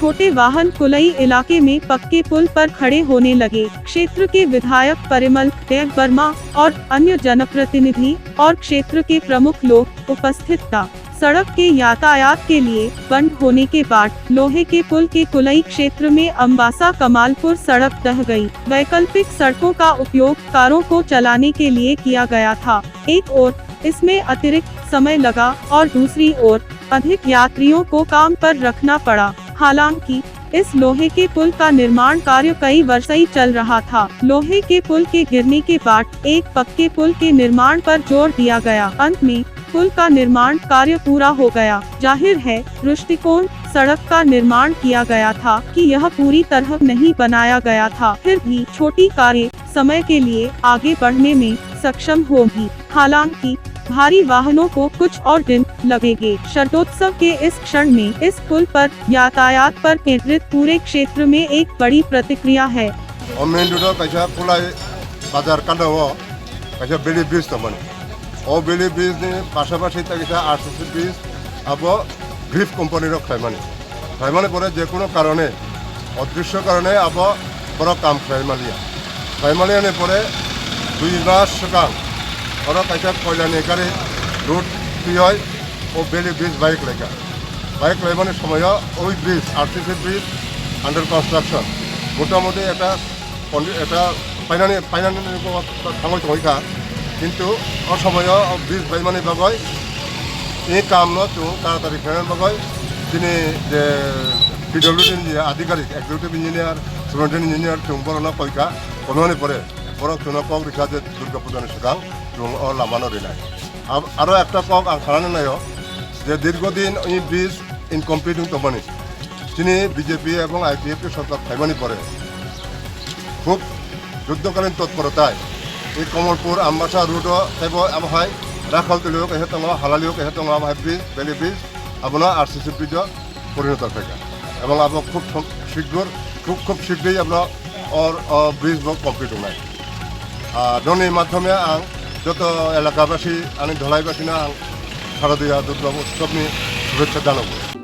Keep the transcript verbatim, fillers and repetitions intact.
छोटे वाहन कुलई इलाके में पक्के पुल पर खड़े होने लगे। क्षेत्र के विधायक परिमल देव वर्मा और अन्य जनप्रतिनिधि और क्षेत्र के प्रमुख लोग उपस्थित था। सड़क के यातायात के लिए बंद होने के बाद लोहे के पुल के कुलई क्षेत्र में अम्बासा कमालपुर सड़क ढह गई। वैकल्पिक सड़कों का उपयोग कारों को चलाने के लिए किया गया था। एक ओर इसमें अतिरिक्त समय लगा और दूसरी ओर अधिक यात्रियों को काम पर रखना पड़ा। हालांकि इस लोहे के पुल का निर्माण कार्य कई वर्षों चल रहा था। लोहे के पुल के गिरने के बाद एक पक्के पुल के निर्माण पर जोर दिया गया। अंत में पुल का निर्माण कार्य पूरा हो गया। जाहिर है, दृष्टिकोण सड़क का निर्माण किया गया था कि यह पूरी तरह नहीं बनाया गया था, फिर भी छोटी कारें समय के लिए आगे बढ़ने में सक्षम होगी। हालांकि भारी वाहनों को कुछ और दिन लगेंगे। शरदोत्सव के इस क्षण में इस पुल पर यातायात पर केंद्रित पूरे क्षेत्र में एक बड़ी प्रतिक्रिया है। O main road o kaisa Kulai bazar kanda o kaisa beli bridge tongmani. O beli bridge ni pasapasi ta kaisa R C C bridge, abo Griff company rok khlaimani. Khlaimani pore je kono karone, odrishyo karone abo borok kam khlai maliya. Khlai maliya ni pore dui mas swkang oro kaisa koilani gari road twiwi o beli bridge bai khlaikha. Bai khlaimani somoyo oi bridge, R C C bridge under construction. Motamoti ekta kondi-, ekta painani, painani thangwi tongwi kha. Kintu o somoyo o bridge baimani bagwi, i kamno chwng taratari khlaina bagwi chini je P W D ni je adhikarik, executive engineer, superintendent engineer chwng borokno koi kha. Koimani pore borok chwngno kok rikha je Durga Puja ni swkang chwng o lamano rinai. Ab-, aro ekta kok ang sanani naio je dirgho din i bridge incomplete wng tongmani. Chini B J P ebong I P F T sorkar phaimani pore khub juddhokalin totporotai ei Kamalpur Ambasa road o teibo abo hai Rakhal twi o kaisa tongo, Halali o kaisa tongo, abo hai bridge, beli bridge, abono R C C bridge o porinoto khaikha. Ebong abo khub som-, sigur, khub, khub sigrwi abono or, o bridge bo complete wngnai. Ah, noni madhyome ang joto elakabasi, ani dholaibasino ang Sharadaya Durga Utsabni shubhechha janago.